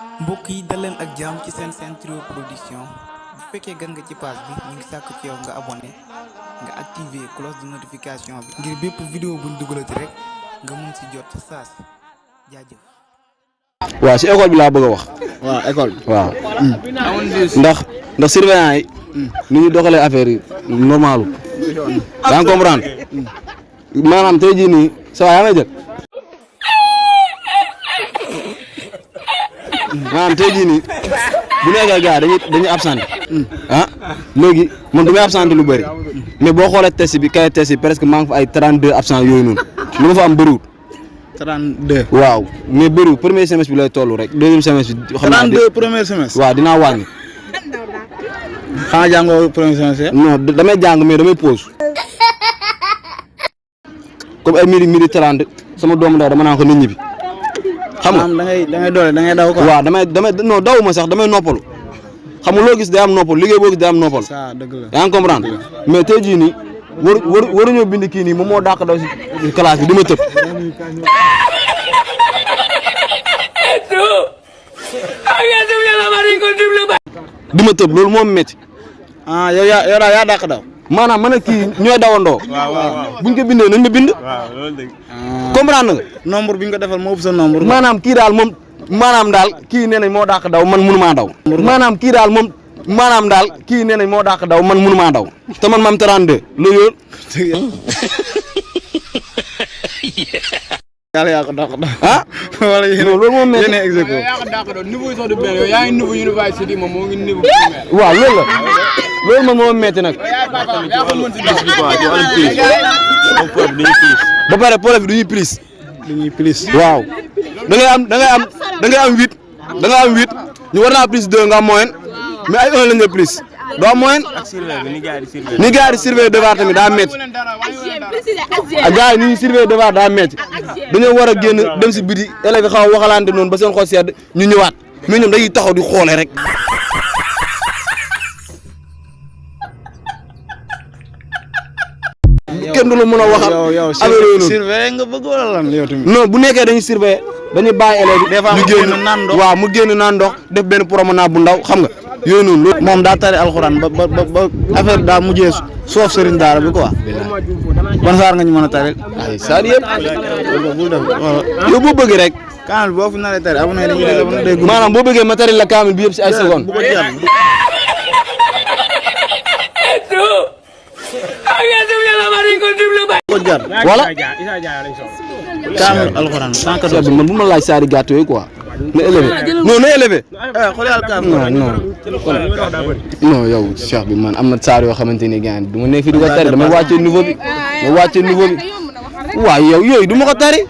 mbokk yi dal leen ak jàmm ci seen Trio Production bu fekkee gan nga ci page bi ñu ngi sàkk ci yow nga abonné nga activer cloche de notification bi ngir bépp vidéo buñ dugalati rek nga mun si jot saa si jaajëf. waaw si école bi laa bëgg a wax. waaw école bi waaw. ndax surveillant yi. ni ñu doxalee affaire yi normalu yaa ngi comprendre maanaam tey jii nii ça va yaa may jël. maanaam tey jii nii bu nekkee gars dañuy absenté léegi man du may absenté lu bëri mais boo xoolee test bi kay test bi presque maa ngi fa ay 32 absent yooyu noonu li ma fa am bëriwul. 32. waaw mais bëriwul premier semestre bi lay toll rek deuxième semestre bi. xam naa 32 premier semestre. waaw dinaa wàññi. xanaa jàngoo premier semestre. non damay jàng mais damay pause. comme ay midi 30 sama doomu ndaw dama naan ko nit ñi bi. xam nga da ngay doole da ngay daw quoi. waaw damay non daw ma sax damay noppalu xam nga loo gis day am noppalu liggéey boo gis day am noppalu. ça dëgg la yaa ngi comprendre mais tey jii nii waruñoo bind kii nii moom moo dàq daw si classe bi di ma tëb. di ma tëb loolu moom métti. ah yow yaa dàq daw. maanaam man ak kii ñooy dawandoo. buñ ko bindee nañ ma bind. comprendre nga. nombre bi nga ko defal moo ëpp sa nombre. maanaam kii daal moom maanaam daal kii nee nañ moo dàq daw man mënumaa daw. maanaam kii daal moom maanaam daal kii nee nañ moo dàq daw man mënumaa daw. te man maam 32 la yoon. yàlla yaa ko dàq daw. ah wala yéen non loolu moom métti. yéen execo. niveau yi sax du benn yow yaa ngi niveau université moom moo ngi niveau primaire. waaw loolu la loolu moom moo métti nag. ba pare prof bi dañuy prise. waaw da ngay am 8 da nga am 8 ñu war naa prise 2 nga am moyenne mais ay 1 lañ la prise doo am moyenne. ni gars yi di surveiller devoir tamit daa métti. ak gars yi ni ñuy surveiller devoir daa métti dañoo war a génn dem si biti élèves yi xaw a waxalante noonu ba seen xol sedd ñu ñëwaat mais ñoom dañuy taxaw di xoole rek. kenn du la mën a waxal. yow surveiller nga bëgg wala lan yow tamit. non bu nekkee dañuy surveiller dañuy bàyyi élèves yi. des fois mu génn naan ndox waaw mu génn naan ndox def benn promenade bu ndaw xam nga yooyu noonu. moom daa tari alxuraan ba affaire daa mujjee soof sëriñ daara bi quoi. ban saar nga ñu mën a tari. ay saar yëpp. bul def yow boo bëggee rek. kaamil boo fi naree tari amu na dañuy dégg. maanaam boo bëggee ma tari la kaamil bi yëpp si ay secondes. bu ko jàll. wala. kaamil alxuraan sànq bi man bu ma laaj saari gàtt yooyu quoi. na élevé non na élevé. xool yàlla kaamil. non yow Cheikh bi man am na saar yoo xamante ni gars du ma nekk fii di ko tari damay wàccee niveau bi. ma wàccee niveau bi waaw yow yooyu du ma ko tari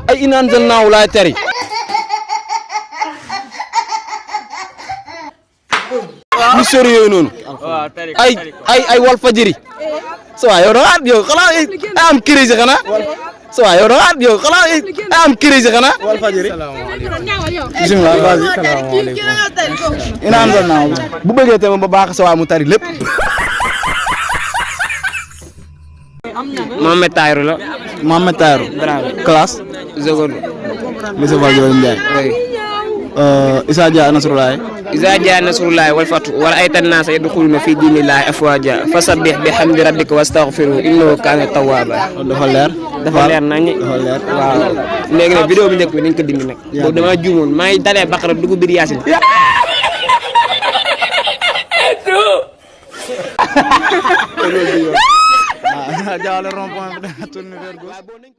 ay inaan jël naaw laay tari. ñu sori yooyu noonu. ay wal fajiri. ça va yow da nga yow xanaa ay am crise xanaa. ça va yow da nga yow xanaa ay am crise xanaa. wal fajiri. bisimilah vas-y. inaan jël naaw. bu bëggee tamit ba baax sa waa mu tari lépp. Mohamed Tayrou la. Mohamed Tayrou. classe. seconde. lycée Valdiodio Ndiaye. Issa Dia Nasrullahi. Issa Dia Nasrullahi wal fatu wala aytan naasa yadkhuluna fi dinillahi afwaja fasabbih bihamdi rabbika wastaghfirhu innahu kana tawwaba. dafa leer. dafa leer nañu. dafa leer. waaw léegi nag vidéo bi njëkk bi nañ ko dindi nag. boobu damaa juumoon maa ngi dalee Baqara dugg biir Yaasin. jaawale rond-point bi dana tourner vers gauche.